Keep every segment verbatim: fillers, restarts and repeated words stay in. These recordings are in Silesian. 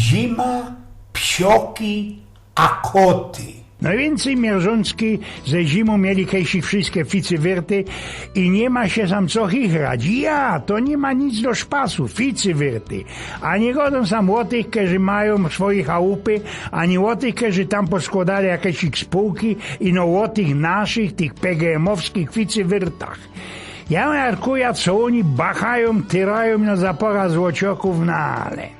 Zima, psioki, a koty. Nojwiyncyj mierzyńcki ze zimōm mieli kejsik wszyjske ficy wyrty i niy ma sie sam co chichrać. Ja, to niy ma nic do szpasu, ficy wyrty. A niy godōm sam ô tych, kerzy majōm swoje chałupy, ani ô tych, kerzy tam poskłodali jakeś spōłki, ino ô tych naszych, tych P G M-owskich ficy wyrtach. Ja miarkuja, co ôni bachajōm, tyrajōm, no, za pora złociokōw, no ale.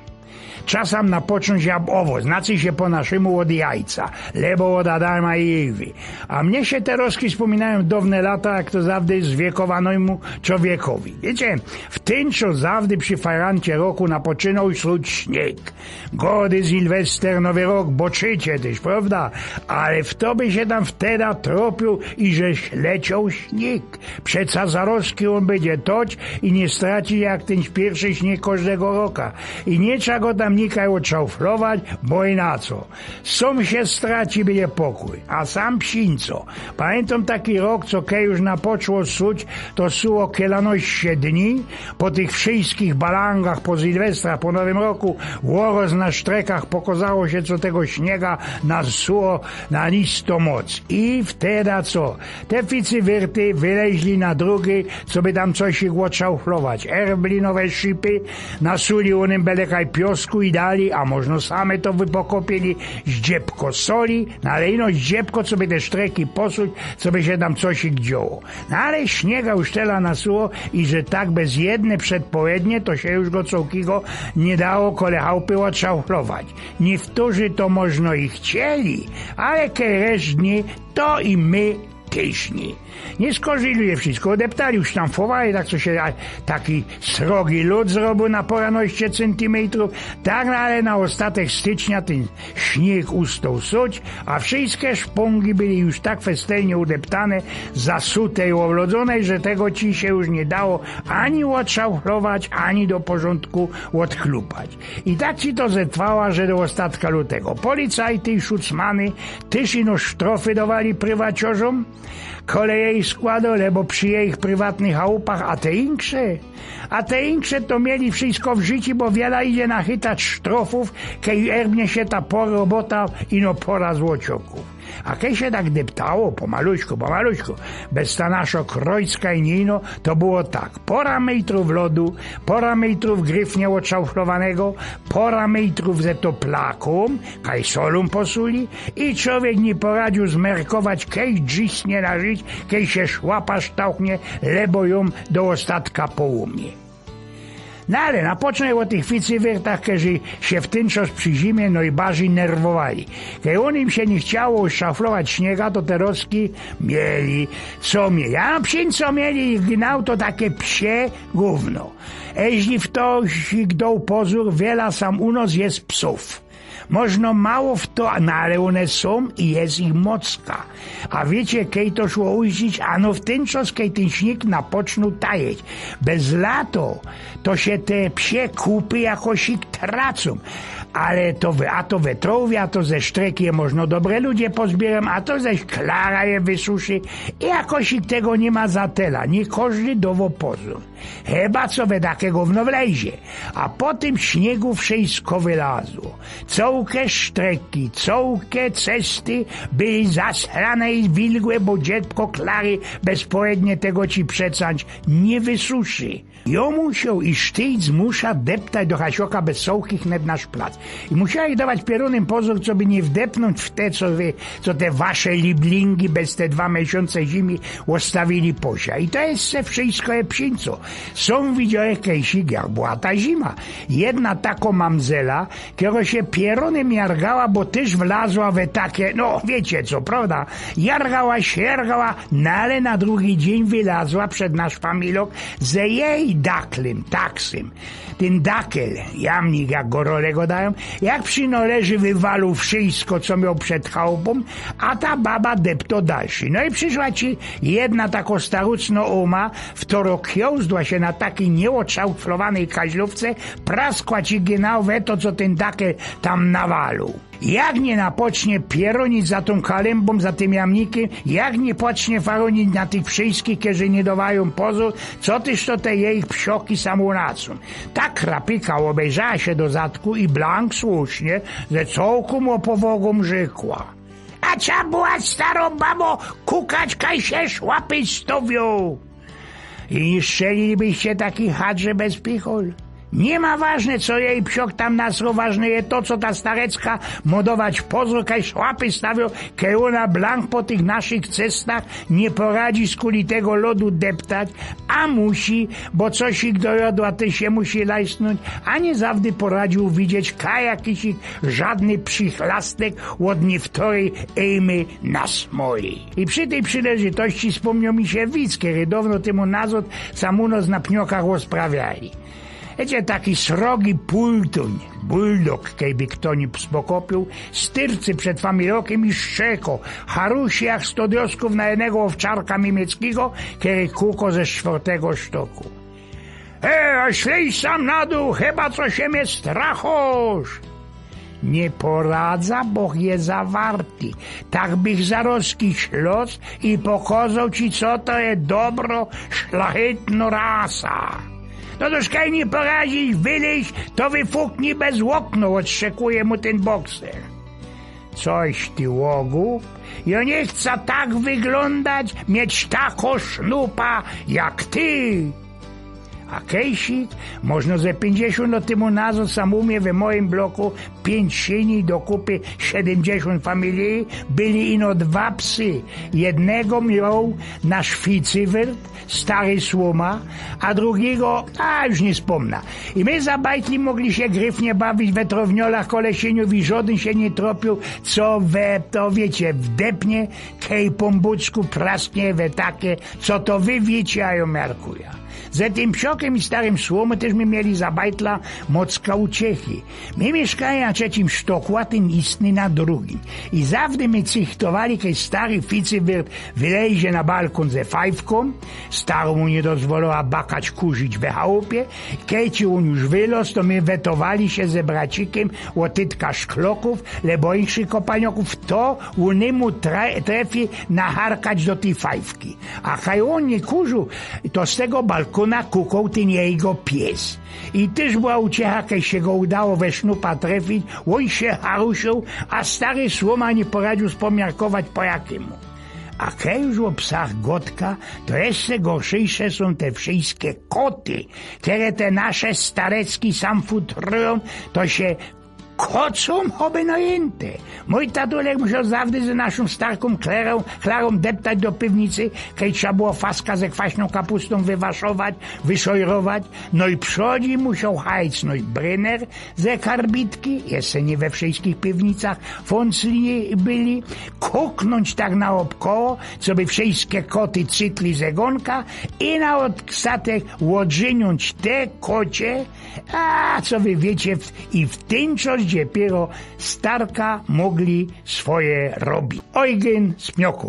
Czas sam napoczōńć jabłko, znaczy sie po naszymu ôd jajca, lebo ôd Adama i Ewy. A mie sie te rok spōminajōm downe lata, jak to zawdy zwiekowanojmu czowiekowi. Wiycie, w tyn czas zawdy przi fajrancie roku napoczynŏ suć śniyg. Gody, Sylwester, Nowy Rok, bo trzycie tyż, prŏwda? Ale fto by sie tam wteda tropiōł, iże lecio śniyg? Przeca zarŏzki ôn bydzie toć i niy straci jak tyn piyrszy śniyg kożdego roka. I niy trza go tam nikaj ôdszałflować, bo i na co. Sam sie straci, bydzie pokōj, a sam psińco. Pamiyntōm taki rok, co kej już napoczło suć, to suło kielanoście dni, po tych wszyjskich balangach, po Sylwestrach, po Nowym Roku, ôroz na sztrekach pokŏzało sie, co tego śniyga nasuło na nisto moc. I wteda co? Te ficy wyrty wyleźli na drugi, co by tam coś ich ôdszałflować. Erbli nowe szypy, nasuli ônym belekaj piosku i dali, a możno same to wypokopiyli, zdziebko soli, no ale ino zdziebko, co by te sztreki posuć, co by sie tam coś ich dzioło. No ale śniyga już tela nasuło i że tak bez jedne przedpołednie, to sie już go cołkigo niy dało kole chałpy ôdszałflować. Niyktorzy to możno i chcieli, ale kej reszt dni, to i my tyż niy. Niyskorzij ludzie wszysko ôdeptali, już tam fowali, tak co sie, a, taki srogi lōd zrobiōł na pora noście cyntimytrōw, tak, no ale na ôstatek stycznia tyn śniyg ustoł suć, a wszyjske szpōngi byli już tak festelnie ôdeptane, zasute i ôwlodzōne, że tego ci sie już niy dało ani ôdszałflować, ani do porzōndku ôdchlupać. I tak ci to zetrwało, że do ôstatka lutego. Policajty i szucmany tyż ino sztrofy dowali prywaciorzōm, kole jejich składu, lebo przi jejich prywatnych chałupach, a te inksze? A te inksze to mieli wszysko w życiu, bo wiela idzie nachytać sztrofōw, kej erbnie sie ta pora robota, ino pora złociokōw. A kej sie tak deptało, pomaluśku, pomaluśku, bez ta naszo krojcka i nino, to było tak. Pora mejtrōw lodu, pora mejtrōw gryfnie ôdszałflowanego, pora mejtrōw ze toplakōm, kaj solōm posuli i czowiek niy poradziōł zmerkować, kej dzisnie na rzić, kej sie szłapa ształchnie, lebo jōm do ôstatka połōmie. No ale napoczynōm ô tych ficy wyrtach, kerzi sie w tyn czas przi zimie nojbardzij nerwowali. Kej ônym sie niy chciało ôdszałflować śniyga, to te rok mieli, co mieli. A psińco mieli ich gnał, to take psie gōwno. Eźli ftoś ich doł pozōr, wiela sam u nos je psōw. Możno mało fto, no ale ône sōm i je ich mocka. A wiycie, kej to szło ujrzić? Ano w tyn czas, kej tyn śniyg napoczōn tajeć. Bez lato to sie te psie kupy jakosik tracōm. Ale to we, a to we trōwie, a to ze sztreki je możno dobre ludzie pozbiyrōm, a to ze klara je wysuszy. I jakosik tego niy ma za tela. Niy kożdy dowo pozōr. Chyba co we take gōwno wlezie. A po tym śniygu wszysko wylazło. Cołke sztreki, cołke cesty były zasrane i wilgłe, bo dziecko klary bezpołednie tego ci przecynać niy wysuszy. Jŏ musioł i sztyjc musza deptać do Hasioka bez cołkich net nasz plac. I musiała ich dować pierōnym pozōr, coby niy wdepnōńć w te, co wy, co te wasze liblingi bez te dwa miesiōnce zimy ôstawili posia. I to je wszysko je psińco. Sōm widzioł kejsik, jak była ta zima. Jedna tako mamzela, kero sie pierōnym jargała, bo tyż wlazła we take, no, wiycie co, prŏwda? Jargała, siergała, no ale na drugi dziyń wylazła przed nasz familok ze jej daklym, taksym. Tyn dakel, jamnik, jak go Rolego dajōm, jak przinŏleży, wywalił wszysko, co mioł przed chałpōm, a ta baba depto dalszy. No i prziszła ci jedna tako starōczno ōma, wtoro kiozdła sie na takij niyôdszałflowanej kaźlōwce, praskła ci genau we to, co tyn dakel tam nawalił. Jak niy napocznie pierōnić za tōm kalymbōm, za tym jamnikym, jak niy pocznie farōnić na tych wszyskich, kerzy niy dowajōm pozōr, co tyż to te jejich psioki sam unacōm. Tak krapika ôbejrzała sie do zadku i blank słusznie, ze cołkōm ôpowogōm rzekła: „A trzeba było, staro babo, kukać, kaj sie szłapy stowioł. I niy strzelilibyście takich hadrze bez pichol. Niy ma ważne, co jej psiok tam nasro, ważne je to, co ta starecka mo dować pozōr, kaj szłapy stawioł, kej ôna blank po tych naszych cestach niy poradzi skuli tego lodu deptać, a musi, bo cosik do jodła tyż sie musi lajsnōńć, a niy zawdy poradził widzieć, kaj jakisik żadny przichlastk ôd niy wtorej ejmy na smoli”. I przi tyj przileżytości spōmniōł mi sie wic, kery downo tymu nazŏd sam u nos na Pniokach ôsprawiali. Wiycie, taki srogi pultōń, bulldog, kejby kto niy spokopiōł, styrcy przed familokym i szczeko, harusi jak sto dioskōw na jednego ôwczarka miymieckigo, kery kuko ze sztwŏrtego sztoku. „E, a ślej sam na dōł, chyba co sie mie strachŏsz”. „Niy poradza, boch je zawarty. Tak bych zarozki ślŏz i pokozoł ci, co to je dobro, szlachytnŏ rasa”. „No to szkaj niy poradzisz, wylyź, to wyfuknij bez ôkno”, ôdszczekuje mu tyn bokser. „Coś ty, ôgup, jŏ niy chca tak wyglōndać, mieć takŏ sznupa jak ty”. A kejsik, możno ze piyńćdziesiōnt lŏt tymu nazŏd, sam u mie we mojim bloku, piyńć sini, do kupy siedymdziesiōnt familii, byli ino dwa psy. Jednego mioł nasz ficywyrt, stary Słōma, a drugigo, a już niy spōmna. I my za bajtli mogli sie gryfnie bawić we trŏwniolach kole siniōw i żŏdyn sie niy tropiōł, co we to, wiycie, wdepnie, kej pō mbuczku prasknie we takie, co to wy wiycie, a jŏ miarkuja. Ze tym psiokym i starym Słōmōm tyż my mieli za bajtla mocka uciechy. My miyszkaja na trzecim sztoku, a tyn istny na drugim. I zawdy my cychtowali, kej stary ficywyrt wylejzie na balkōn ze fajfkōm, starŏ mu niy dozwolała bakać kurzić we chałupie. Kej ci ôn już wylŏz, to my wetowali sie ze bracikym ô tytka szklokōw, lebo inkszych kopaniokōw, to ônymu tre-, trefi naharkać do tyj fajfki. A kaj ôn niy kurziōł, to z tego balkōna kukoł tyn jego pies. I tyż była uciecha, kej sie go udało we sznupa trefić, ôn sie harusiōł, a stary Słōma niy poradziōł spōmiarkować, po jakymu. A kej już ô psach gŏdka, to jeszcze gorszyjsze sōm te wszyjske koty, kere te nasze starecki sam futrujōm, to sie kocōm ôby nojynte. Mōj tatulek musioł zawdy ze naszōm starkōm Klarōm, Klarōm deptać do piwnicy, kej trzeba było faska ze kwaśnōm kapustōm wywaszować, wyszojrować, no i przodzi musioł hajcnōńć bryner ze karbitki, jeszcze niy we wszyjskich piwnicach fōncli byli, kuknōńć tak naôbkoło, coby wszyjske koty cytli ze gōnka, i na ôdstatek ôdrzyniōńć te kocie, a co wy wiycie, w-, i w tyn czas dopiyro starka mogli swoje robić. Ojgyn z Pniokōw.